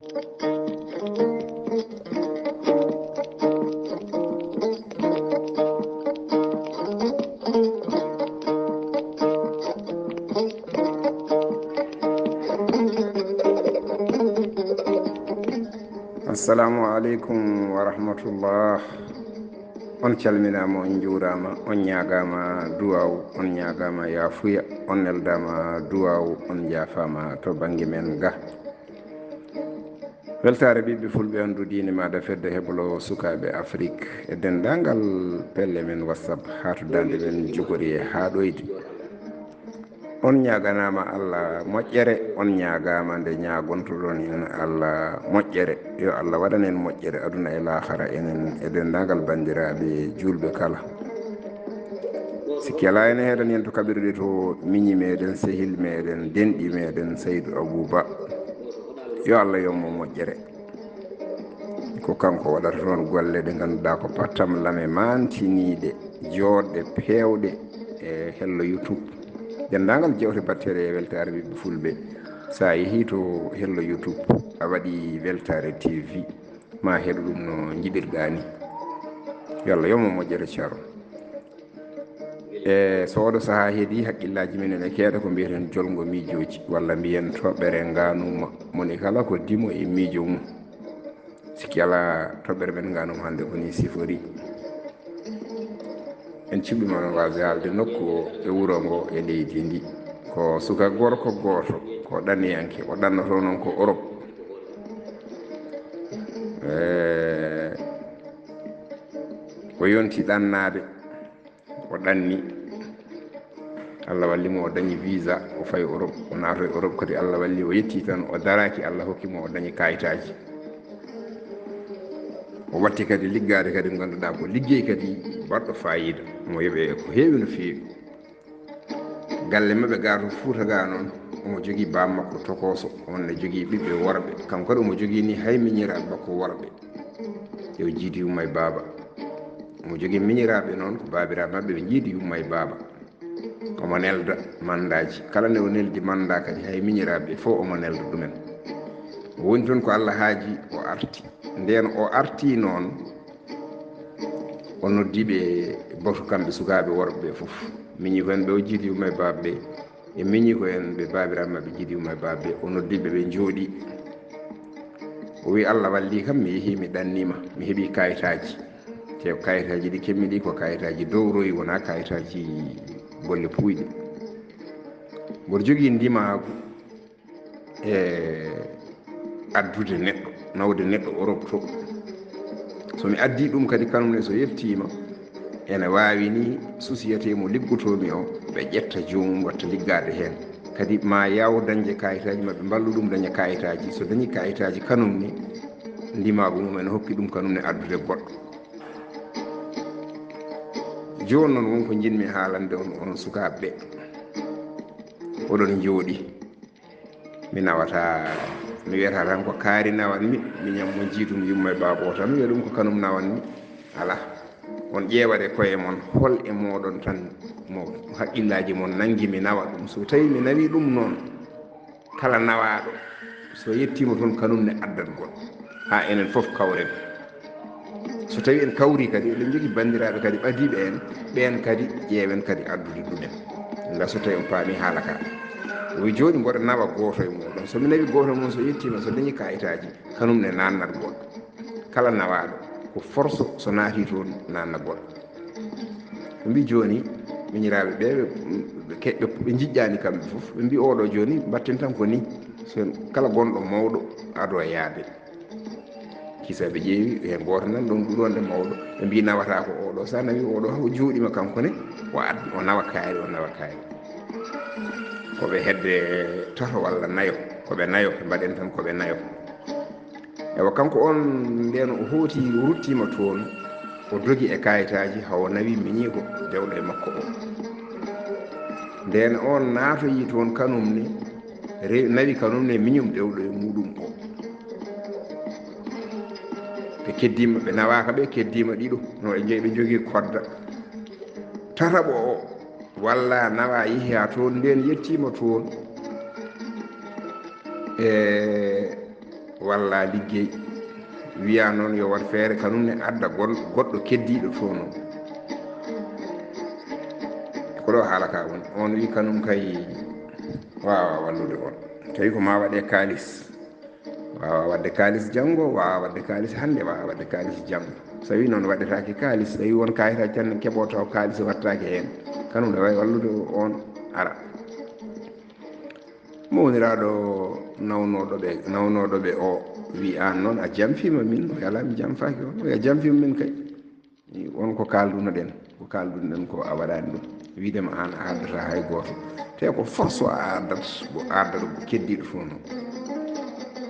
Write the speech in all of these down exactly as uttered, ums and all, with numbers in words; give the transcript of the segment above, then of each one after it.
Assalamu aleykum wa rahmatullah. On calminaama, on njuuraama, on ñaagaama duwaawu, on ñaagaama yaafuya, on neldaama duwaawu, on njaafaama to bannge men ga. Weltaare ɓiɓɓe fulɓe, anndu diine maaɗa fedde heblo sukaaɓe Afrik e denndaangal pelle men WhatsApp, haato daande men jogori e haaɗoyde. On ñaaganaama Allah moƴƴere, on ñaagaama nde ñaagontoɗon en Allah moƴƴere. Yo Allah waɗan en moƴƴere aduna e laakara, enen e denndaangal banndiraaɓe juulɓe kala. Sikki alaa, ene heedani en to kaɓirɗe to miñi meɗen, sehil meɗen, denɗi meɗen, Saydu Abuu Ba. Yo Allah yoɓ mo moƴƴere. Ko kanko waɗata toon golle ɗe ngannduɗaa ko pattam lame maantiniiɗe, jooɗɗe, peewɗe e hello YouTube. Denndaangal jewte batteeɗe e weltaare ɓiɓɓe fulɓe, so a yehii to hello YouTube, a waɗi weltaare T V, ma heɗo ɗum no njiɗirɗaa ni. Yo Allah yoɓ mo moƴƴere, Ceerno. E so oɗo sahaa heedi, haqqillaaji men ene keeɗa ko mbiyeten jolngo miijooji, walla mbiyen toɓɓere ngaanuma. Moni kala ko dimo e miijo mum. Sikki alaa, toɓɓere men ngaanuma hannde ko ni sifori. En cuɓɓiima no waasde haalde nokku o e wuro ngo e leydi ndi. Ko suka gorko gooto, ko ɗanniyanke, o ɗannoto noon ko Europe. E o yonti ɗannaade. O ɗanni, Allah walli mo, o dañi visa, o fayi Europe, o naatoyi Europe kadi, Allah walli, o yetti tan, o daraaki, Allah hokki mo, o dañi kayitaaji. O watti kadi liggaade kadi, ngannduɗaa ko liggey kadi baɗɗo faayiida, mo yoɓe ko heewi no feewi. Galle maɓɓe gaa to Fuuta gaa noon, omo jogii baaba makko tokooso, on ne jogii ɓiɓɓe worɓe, kanko kadi omo jogii ni hay miñiraaɓe makko worɓe. Yo jiidi yumma e baaba. Omo jogii miñiraaɓe noon, ko baabiraaɓe maɓɓe, ɓe njiidi yumma e baaba. Omo nelda mandaaji. Kala nde o neldi mandaa kadi, hay miñiraaɓe fof omo nelda ɗumen. O woni toon ko Allah haaji, o arti. Ndeen o artii noon, o noddi ɓe batu kamɓe sukaaɓe worɓe ɓe fof. Miñi ko en ɓe o jiidi yumma e baaba ɓe. E miñi ko en ɓe baabiraaɓe maɓɓe jiidi yumma e baaba ɓe, o noddi ɓe, ɓe njooɗii. O wi, "Allah wallii kam, mi yehii, mi ɗanniima, mi heɓii kayitaaji." Te kayitaaji ɗi kemmi ɗi ko kayitaaji dowroyi, wonaa kayitaaji bolle puuyɗi. Mboɗo jogii ndimaagu e addude neɗɗo, nawde neɗɗo Europe to. So mi addii ɗum kadi, kanum ne so yettiima, ene waawi ni société mo liggotoomi o, ɓe ƴetta joomum watta liggaade heen. Kadi ma yaaw dañde kayitaaji, ma ɓe mballu ɗum daña kayitaaji. So dañi kayitaaji kanum ne, ndimaagu mum ene hokki ɗum kanum ne addude goɗɗo. Jooni noon won ko njiɗmi haalande on, onon sukaaɓe ɓe. Oɗon njooɗi. Mi nawata, mi wiyata tan ko kaari nawanmi, miñam mo jiidum yumma e baaba o tan, mi wiya ɗum ko kanum nawanmi. Alaa. On ƴeewat e koye mon, hol e mooɗon tan mo haqqillaaji mon nanngi mi nawa ɗum? So tawii mi nawii ɗum noon, kala nawaaɗo, so yettiima toon, kanum ne addat goɗɗo, haa enen fof kawren. So tawii en kawrii kadi, eɗen njogii banndiraaɓe kadi ɓadiiɓe en, ɓeen kadi ƴeewen kadi addude ɗumen. Ndaa so tawii on paamii haala ka. O wi, "Jooni mboɗo nawa gooto e mooɗon. So mi nawii gooto e mon, so yettiima, so dañii kayitaaji, kanum ne naannat goɗɗo." Kala nawaaɗo, ko force so naatii toon, naanna goɗɗo. Ɓe mbii, "Jooni, miñiraaɓe ɓe, ɓe, ɓe, ɓe njiɗƴaani kamɓe fof." Ɓe mbii, "Oɗo jooni, mbaɗten tan ko nii. So kala gonɗo mawɗo, ado e yaade." Kisa ɓe ƴeewi, heen gooto nan ɗoon ɗuɗonde mawɗo. Ɓe mbii, "Nawata ko oɗo. So a nawii oɗo, o juuɗiima kanko ne, o ad-, o nawa kaari, o nawa kaari." Ko ɓe hedde tato walla nayo, ko ɓe nayo, ɓe mbaɗen tan ko ɓe nayo. Ewa, kanko on, ndeen o hooti, o ruttiima toon, o dogi e kayitaaji, haa o nawi miñiiko dewɗo e makko o. Ndeen on naatoyi toon kanum ne, re-, nawi kanum ne miñum dewɗo e muuɗum o. Ɓe keddiima, ɓe nawaaka ɓe, keddiima ɗiɗo, no ɓe njeyi, ɓe njogii kodda. Tataɓo o, walla nawa yehi haa toon, ndeen yettiima toon. E walla liggey. Wiya noon yo waɗ feere kanum ne adda gol-, goɗɗo keddiiɗo fof noon. Ko ɗo haala ka woni. On wi kanum kay waawa wallude on. Tawi ko ma waɗe kaalis. Waawa waɗde kaalis janngo, waawa waɗde kaalis hannde, waawa waɗde kaalis janngo. So tawi noon waɗetaake kaalis, so tawi won kaayitaaji tan ne keɓo taw kaalis waɗtaake heen. Kanum ne wawi wallude on ara. Mawniraaɗo nawnooɗo ɓe, nawnooɗo ɓe o wi aan noon a jamfiima min, o yalaa mi jamfaaki on, o ya jamfiima min kay. Won ko kaaldunoɗen, ko kaaldunoɗen ko a waɗaani ɗum. Wiide ma aan a addata hay gooto. Te ko force a addat, ko addat ko keddiiɗo fof noon.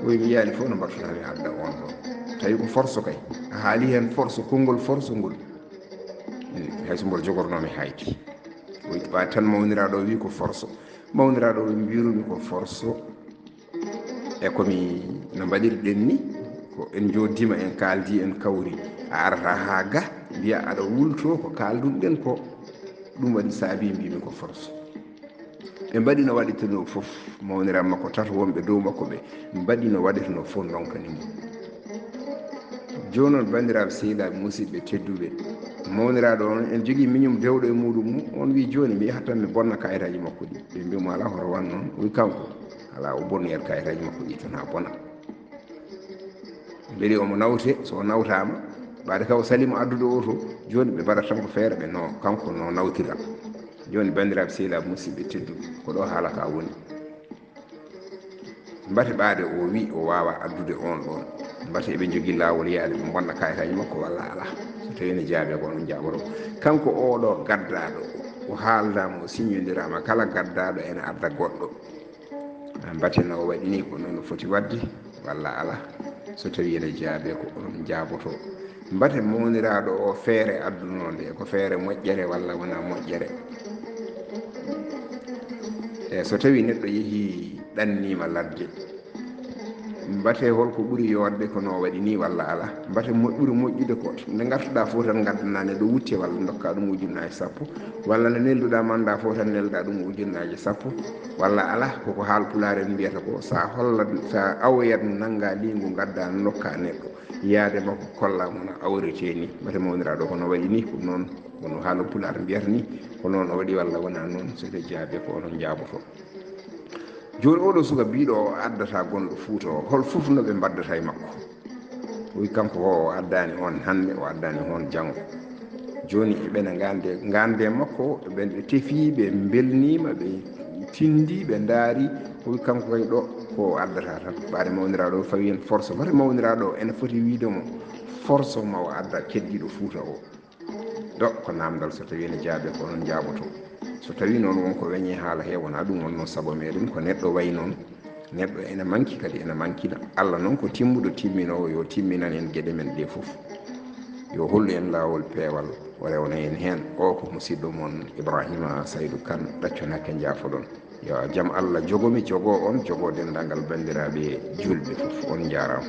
O wi mi yiyaani fof no mbaɗtuɗaa mi adda on ɗo. Tawi ko force kay. A haali heen force, konngol force ngol. Hay so mboɗo jogornoo mi hayti. O wi ɓa tan mawniraaɗo o wi ko force. Mawniraaɗo o wi mbirumi ko force. E komi no mbaɗirɗen ni, ko en njooddima, en kaaldi, en kawri. A arata haa ga, mbiya aɗa wulto ko kaaldunɗen ko. Ɗum waɗi saabi mbimi ko force. Ɓe mbaɗi no waɗirtenoo fof, mawniraaɓe makko tato wonɓe dow makko ɓe mbaɗi no waɗirtenoo fof, ndonkani mo. Jooni noon, banndiraaɓe sehilaaɓe, musidɓe tedduɓe, mawniraaɗo on, en jogii miñum dewɗo e muuɗum mum, on wi jooni mi yahat tan mi bonna kayitaaji makko ɗi. Ɓe mbi mo alaa hoto wan noon, o wi kanko alaa, o bonniyat kayitaaji makko ɗi tan haa bona. Mbeli omo nawte, so o nawtaama, ɓaade ka o salima addude o to, jooni ɓe mbaɗat tan ko feere ɓe no, kanko no nawtira. Jooni banndiraaɓe sehilaaɓe, musidɓe tedduɓe, ko ɗo haala ka woni. Mbate ɓaade o wi o waawa addude on ɗon. Mbate eɓe njogii laawol yaade ɓe mbonna kayitaaji makko walla alaa. So tawi ne jaabe ko onon njaaboto. Kanko oɗo gaddaaɗo, o haaldaama, o siññondiraama, kala gaddaaɗo ene adda goɗɗo. Mbate no o waɗi ni ko noon o foti waɗde walla alaa. So tawi ene jaabe ko onon njaaboto. Mbate mawniraaɗo o feere addunoo nde, ko feere moƴƴere walla wonaa moƴƴere? E so tawi neɗɗo yehii ɗanniima ladde, mbate holko ɓuri yootde ko no waɗi ni walla alaa? Mbate mo-, ɓuri moƴƴude ko nde ngartuɗaa fof tan ngaddanaa neɗɗo wutte walla ndokkaa ɗum ujunnaaje sappo, walla nde nelduɗaa mandat fof tan neldaa ɗum ujunnaaje sappo, walla alaa? Koko haal pulaar en mbiyata ko, sa hollat, sa awoyat nanngaa liingu ngaddaa ndokkaa neɗɗo. Yaade makko kollaa mo no awretee ni. Mbate mawniraaɗo ko no waɗi ni, ko noon, ko no haala pulaar mbiyata ni, ko noon o waɗi walla wonaa noon, so ɓe jaabe ko onon njaaboto. Jooni oɗo suka biiɗo o addata gonɗo Fuuta o, hol fof no ɓe mbaddata e makko? O wi kanko ko o addaani on hannde, o addaani on janngo. Jooni eɓe na ngande, ngande makko, ɓe, ɓe tefi, ɓe mbelniima, ɓe tindi, ɓe ndaari, o wi kanko kay ɗo ko o addata tan. Ɓaade mawniraaɗo o fawi en force, mbate mawniraaɗo o ene foti wiide mo force ma o adda keddiiɗo Fuuta o. Do ko namdal, so tawi ene jaabe ko onon njaaboto. So tawi noon won ko weñe haala he, wonaa ɗum wonno sabu meɗen, ko neɗɗo wayi noon. Neɗɗo ene manki kadi ene mankina. Allah noon ko timmuɗo timminoowo, yo timminan en geɗe men ɗe fof. Yo hollu en laawol peewal, o rewna en heen. O ko musidɗo mon Ibrahima Saydu Kan, ɗacco nakke njaafoɗon. Yo jam Allah jogo mi, jogo on, jogo denndaangal banndiraaɓe juulɓe fof. On njaaraama.